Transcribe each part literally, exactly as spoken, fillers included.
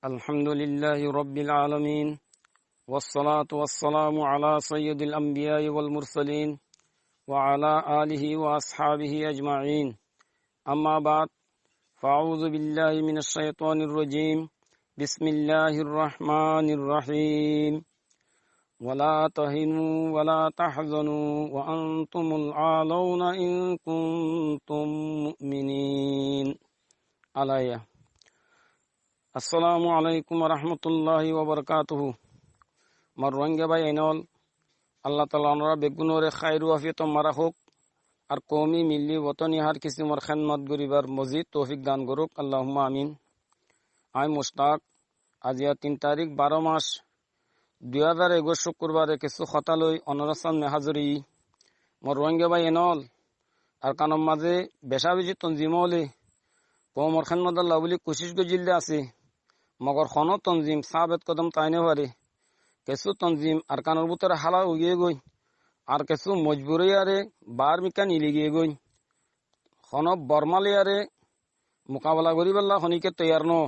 الحمد لله رب العالمين، والصلاة والسلام على سيد الأنبياء والمرسلين، وعلى آله وأصحابه أجمعين. أما بعد، فأعوذ بالله من الشيطان الرجيم. بسم الله الرحمن الرحيم. ولا تهنوا ولا تحزنوا وأنتم الأعلون إن كنتم مؤمنين. الآية. Assalamu alaikum wa rahmatullahi wa barakatuhu. Mor Rohingya bái ainol, Allah taala onora beggúnore háir u afiyot ot mara houk, ar koumi, milli, wotoni hár kisimor hédmot goribar mozid toufik dan gorouk, Allahumma amin. Añí Mushtak, aijja tin tarík, baró mac, dui házar ekuic cúkkurbare kessú hotá loi onorar sámne házir óiyi. Mor Rohingya bái ainol, Arkanor mazé becá-becí tonzim ókkole koumor hédmotolla buli kucíc goijjíl de asé, mogor honó tonzim sábet kodom tái no fare. Kessú tonzim Arkanor bútore hálak ói giyé goi, ar kessú mojbur óiyaré baár mikká nili giyé goi. Honó Bormá loiyaré mukabela goríbolla honíkka toiyar no.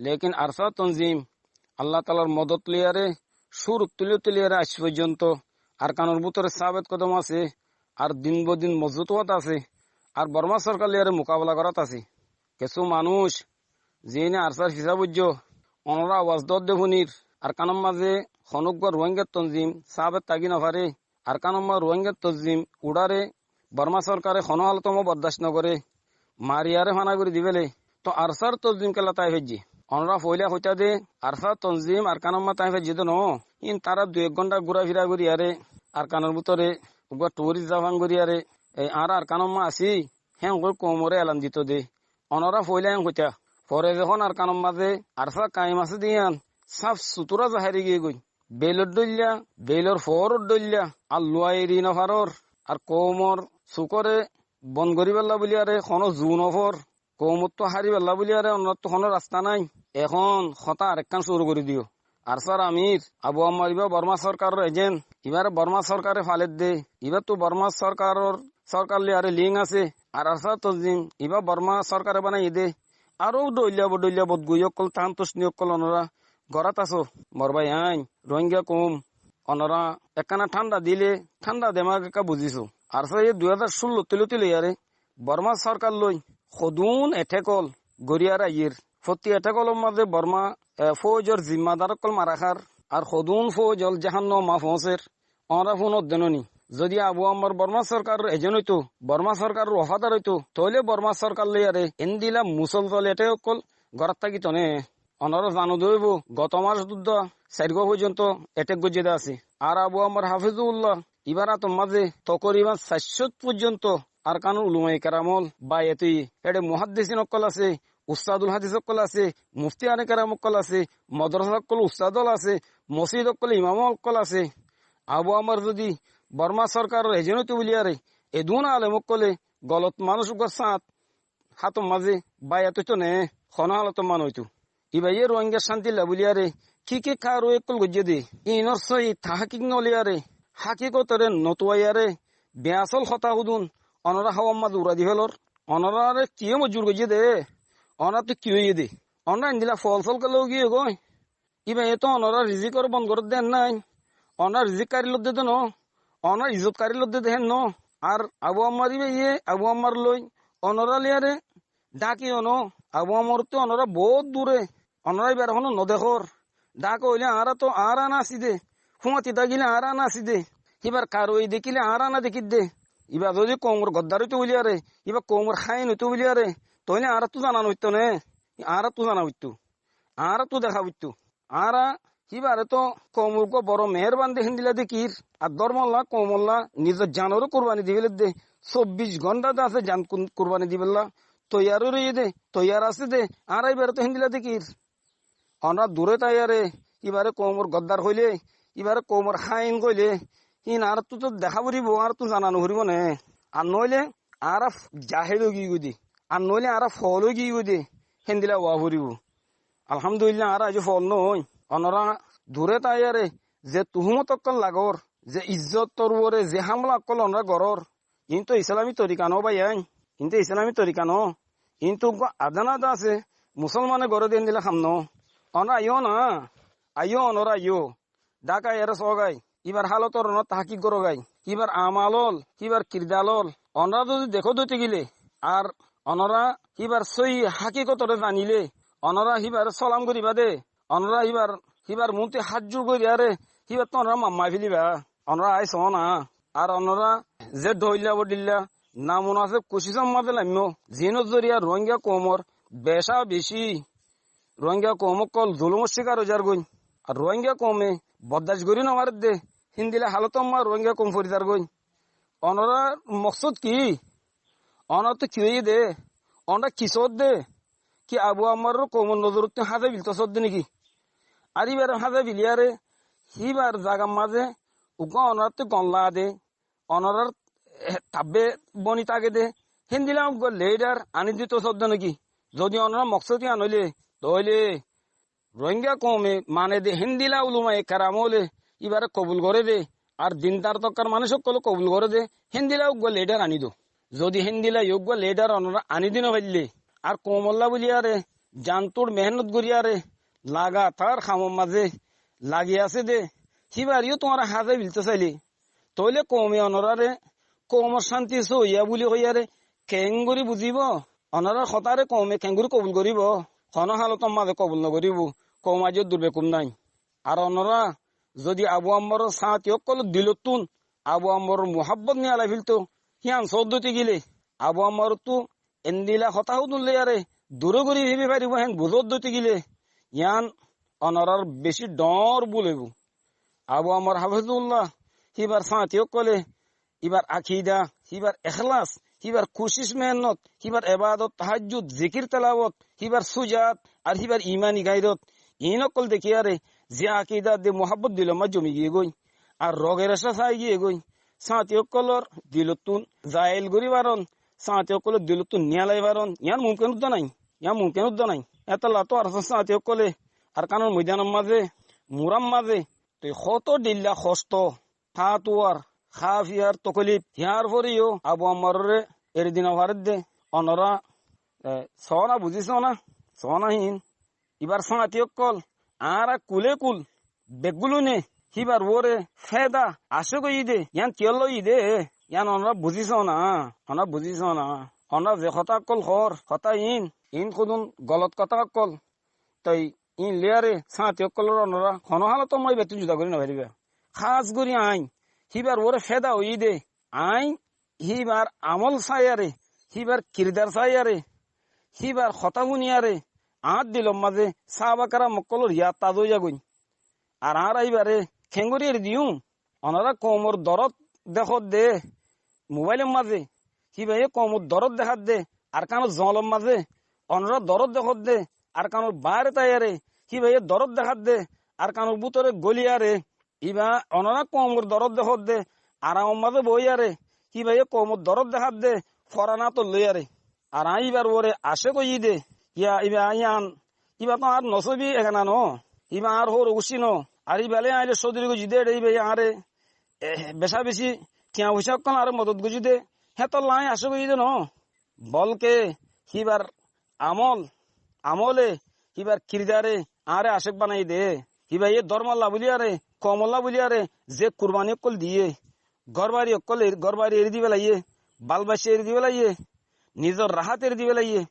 Lekin Arsa tonzim Allah taalar modot loiyaré cúrut tulí tuliyaré aic foijjonto Arkanor bútore sábet kodom asé, ar din bodin mozbut ówat asé, ar Bormá sorkar loiyaré mukabela gorát asé. Kessú manúic ziíne Arsar fisá foijjó, onora awaz doódde fúnir, Arkanor mazé honóggua Rohingya tonzim sábet táki no fare, Arkanor mazé Rohingya tonzim uçáre Bormá sorkare honó hálot ot bordác no goré, mariyaré fana gorí diféle. Toóu Arsar tonzim kiyólla tái faijjé? Onora foóila hoitá de, Arsar tonzim Arkanor mazé tái faijjé de noó. Híin tará dui ek gónta gúrafira goríyaré, Arkanor bútore uggúa thuwóris zafan goríyaré, e, añára Arkanor mazé así, héen gorí koumoré elan dito de. Onora foóila héen hoitá. Fore zehón Arkanor mazé Arsa kaim asé de yían sáf sutura zaháir ói giyé goi. Beilor dhóilla, beilor foóror dhóilla, ar luwa eri no farór, ar koumor sukóre bon goríbolla buliyaré honó zu no foór, koumottú háribolla buliyaré onorattú honó rasta nái. Ehón hotá arekkán cúru gorí diyó. Arsar amir Abu Ammar ibá Bormá sorkaror ejent, ibáre Bormá sorkare faledde, ibáttu Bormá sorkaror, sorkar loiyaré link asé, ar Arsar tonzim ibá Bormá sorkare banaiyé dé. Aró dhóilla bo-, dhóilla bodgoi ókkol, tán tucni ókkol onora gorát asó. Mor bái ain, Rohingya koum, onora ekkána thánda dilé, thánda demak ekká buzíso. Arsa ye dui házar cúllo tulóti loiyaré Bormá sorkar loi hodún ethek ól goríyaré aiyér. Fottí ethek ólor mazé Bormá, e, foójor zimmadar ókkol mara hár, ar hodún foój ól zehánnoma foóñser, onora fúnodde noní. Zodi Abu Ammar Bormá sorkaror ejent óito, Bormá sorkaror wafadar óito, tóile Bormá sorkar loiyaré endila musólsol ethek ókkol gorát tákito né. Onora zano de óibo, goto mac dúdda sairgúa foijjonto ethek goijjé de asé. Ar Abu Ammar Hafizullah ibár átor mazé tokoriban sair cót foijjonto Arkanor ulumaye keram ól baiyat óiye. Héçe muháddisin ókkol asé, ustadul hádis ókkol asé, muftiane keram ókkol asé, modorasa ókkol ustad ól asé, mosjid ókkol imam ókkol asé. Abu Ammar zodi Bormá sorkaror ejent óito buliyaré edún alem ókkole golot manúic uggúar sáñt hátor mazé baiyat óito né, honó hálot ot mana óito? Ibáye Rohingyar cántilla buliyaré ki ki karuwai ókkol goijjé dé, iínor sóiyi tahakik no loiyaré, hákikotoré no tuwaiyaré, beasól hotá hodún onora háwar mazé urai difélor. Onoráre kiyé mojbur goijjé dé? Onoráttu ki óiye dé? Onora endila fool-sol kiyólla ói giyé goi? Íbayé toó onorar rizíkor bon gorédde héen nái, onorar rizík kári lodde dé noó, onorar izzot kári lodde dé héen noó. Ar Abu Ammar íbayé, Abu Ammar loi onorá loiyaré dhákiyo noó. Abu Ammarottú onorá boóut duré, onorá íbaré honó nodekór. Dháka óile añára toó añára ná así dé, fúañti dhákile añára ná así dé, íbar karuwai dekíle añára ná dekír dé. Íba zodi koumor goddar óito buliyaré, íba koumor háin óito buliyaré, tóile añáráttu zana no foitto né, añáráttu zana foitto. Añáráttu deká foitto. Añára híbaré toó koumor uggúa boro meérban de héndila dekír. Ar dórmolla, koumolla, nizor janoré kurbani diféledde. Sobbic gónta de asé jan kun-, kurbani difélla toiyar ói roiyé dé, toiyar asé dé. Añára híbaré toó héndila dekír. Onorá duré táiyaré, híbaré koumor goddar hoilé, híbaré koumor háin hoilé, híin añáráttu toó deká foribó, añáráttu zana no foribó né. Ar noóile añára f-, jahél ói giyói dé. Ar noóile añára fool ói giyói dé. Héndila ówa foribó. Alhámdulílla, añára aijjó fool nóoi. Onorá duré táiyaré ze tuhúmot ókkol lagór, ze izzotor uore ze hámla ókkol onorá gorór, iín toó islámi torika noó báiyain, iín toó islámi torika noó. Iín toó uggúa adán adán asé, musólmane goré dé héndila ham noó. Onorá aiyó na, aiyó, onorá aiyó. Dháka aiyóre soógai. Íbar hálotor onorá tahkik gorógai. Íbar amal ól, íbar kirdar ól. Onorá zodi dekó dóite gile, ar onorá íbar sóiyi hákikotoré zanilé, onorá íbaré solam goríba dé, onorá íbar, íbar muúntu hát jur goríyaré, íbarttú onorá maf maáñgi felibá. Onorá aái soó na. Ar onorá ze dhoilla bodhilla namunaseb kucícor mazé laimmó, ziínor zoriya Ruáingga koumor becá bicí Ruáingga koum ókkol zulumor cíkar ói zargói. Ar Ruáingga koume boddac gorí nofaredde, héndila hálotor mazé Ruáingga koum fori zargói. Onorár moksód ki? Onoráttu ki óiye dé? Onorá ki soódde? Ki Abu Ammaror koumor nozorottú háñza bilto soódde néki? Ar íbaré háñza biliyaré, híbar zagar mazé uggúa onoráttu gom laade, onorár, eh, tabbe boni táke dé, héndila uggúa lidhar aní dito soódde néki? Zodi onorár moksód yían óile, tóile Ruáingga koume mane dé héndila ulumaye keram ókkole íbaré kobul goré dé, ar dindar tokkar manúic ókkole kobul goré dé, héndila uggúa lidhar aní do. Zodi héndila uggúa lidhar onorá aní di nofaillé, ar koumolla buliyaré, zantur mehénnot goríyaré, lagatar hamor mazé lagi asé dé, híbareyó tuáñra háñza bilto sailé, tóile koume onoráre koumor cánti sóiya buli hoiyaré keéngorí buzíbo? Onorár hotáre koume keéngorí kobul goríbo? Honó hálotor mazé kobul nogoríbo. Koum aijjó durbekuf nái. Ar onorá zodi Abu Ammaror sáñti ókkolor dilottún Abu Ammaror muhábbot niyalai felto, hían soódde óite gile, Abu Ammarottú endila hotá hodún loiyaré duré gorí feli faribó héen buzódde óite gile, yían onorár bicí dhoóñr búl óibo. Abu Ammar Háfizullah, híbar sáñti ókkole, híbar akida, híbar ekhlas, híbar kucíc mehénnot, híbar ebadot, tahajjud, zikir telawot, híbar sújaat, ar híbar imani gairot, iín ókkol dekíyaré ze akida, ze muhábbot dilor mazé zomi giyé goi, ar roge recá sai giyé goi, sáñti ókkolor dilottún zail gorí faron, sáñti ókkolor dilottún niyalai faron, yían mumkin uddá nái, yían mumkin uddá nái. Hétolla tuáñrar sáñti ókkole Arkanor moidanor mazé, murar mazé, toi hoto dhilla hosto, hátuwar, háfiyar tokolif, yárforeyó Abu Ammaroré eri di nofaredde. Onorá, e, soóna, buzíso na? Soóna híin. Íbar sáñti ókkol, añára kule kul, beggúne híbar uore féda, acék óiyi dé, yían kiyólla óiyi dé, yían onorá buzíso na? Onorá buzíso na? Onorá ze hotá ókkol hoór, hotá iín, iín hodún golot hotá ókkol. Toi iín loiyaré sáñti ókkolóre onorá honó hálotor mazé íbattú juda gorí nofaríba. Hás gorí aññí, híbar uore féda óiyi dé, aññí híbar amól saiyaré, híbar kirdar saiyaré, híbar hotá fúniyaré, añár dilor mazé sáhaba keram ókkolór yad taza ói zagói. Ar añára íbaré keéngorí eri diyúm? Onorá koumor doród dekódde mubáilor mazé, híbayé koumor doród dekádde Arkanor zoñlor mazé, onorá doród dekódde Arkanor baáre táiyaré, híbayé doród dekádde Arkanor bútore góliyaré, íba onorá koumor doród dekódde aramor mazé boóiyaré, híbayé koumor doród dekádde foran átot loiyaré. Ar aññí íbar uore acék óiyi dé, yá, íba yían, íba toó añár nosóbi ekena noó, íba añár hóor guccí noó, ar íba loi aññí loi códori goijjí dé, eçé íbayé añáre, e, becá-becí thiañ foicá ókkol añáre modot goijjí dé, hétolla aññí acék óiyi dé noó. Bolke híbar amól, amóle híbar kirdare añáre acék banaiyé dé. Híbayé dórmolla buliyaré, koumolla buliyaré ze kurbani ókkol diyé, górbari ókkol er-, górbari eri di félaiyé, balbaicca eri di félaiyé, nizor rahát eri di félaiyé.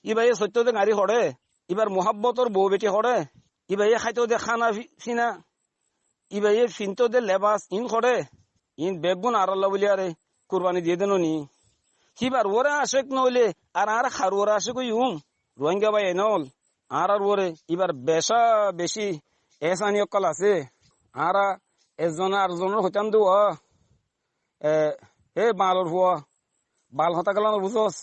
Íbayé soittóde gañri hoçé, íbar muhábbotor bou beti hoçé, íbayé háitóde hána fi-, fina, íbayé fintóde lebas iín hoçé, iín beggún añárálla buliyaré kurbani diyé dé noní. Híbar uore acék noóile ar añára har uore acék óiyum? Ruáingga báiyain ókkol, añárár uore íbar becá-becí ehsáni ókkol asé. Añára ezzone arekzonor hoitám dé, e, e bañlor fua, bañl hotá kiyólla nobuzós?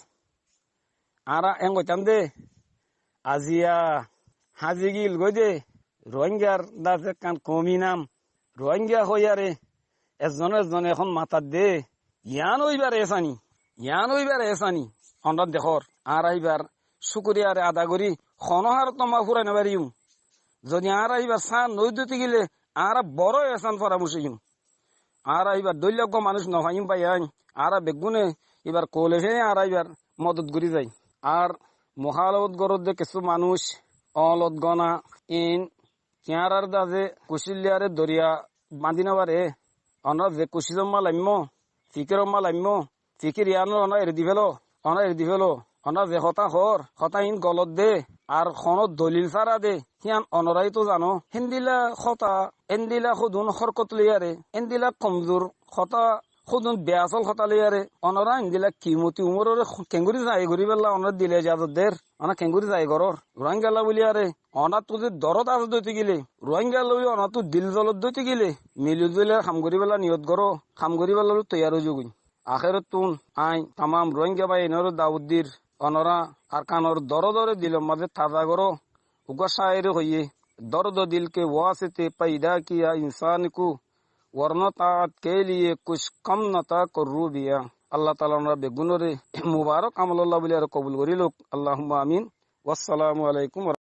Añára eén hoitám dé, aziya háñzi gil gói dé, Ruáinggar dase ekkán koumi nam, Ruáingga hoiyaré ezzone ezzone ehón matadde, yián óibar ehsáni, yián óibar ehsáni. Onorá dekór, añára íbar cúkuriyaré ada gorí honó hálot mazé fúrai nofaríyum. Zodi añára íbar sáñt noóidde óite gile, añára boró ehsán foramúc óiyum. Añára íbar dóilla uggúa manúic nofaiyúm báiyain, añára beggúne íbar koule féñi añára íbar modot gorí zai. Ar muhálafot goródde kessú manúic, oñlot gona in kiáñrar daze kucíl liyaré doriya bañdí nofaré. Onorá ze kucízot malaimmo, fikírot malaimmo, fikír yíanor onorá eri di félo, onorá eri di félo. Onorá ze hotá hoór, hotá in golot dé, ar honó dolil sára dé, hían onorái toó zano. Héndila hotá, héndila hódun hórkot loiyaré, héndila komzur hotá, hódun beasól hotá loiyaré, onorá héndila kimoti umóroré keéngorí zai goríbolla onorá dile ejazot der, onorá keéngorí zai gorór. Ruáingalla bóliyaré, onáttu zodi dorót asé dóite gile, Ruáingalla bóli onáttu dil zolot dóite gile, mili zuli ham goríbolla niyot goró, ham goríbolla bóli toiyar ói zogói. Ahérottún aññí tamam Ruáinga báinoré dawot dir, onorá Arkanor doródoré dilor mazé taza goró. Uggúa cáire hoiyé, "Dórdo dil ke wásite faidá kiya insán ko, warna taát ke liye kuch kam na tá korrú biya." Allah taala onorá beggúnoré mubarok amololla bóli aró kobul gorí louk. Allahumma amin. Wassalamu alaikum.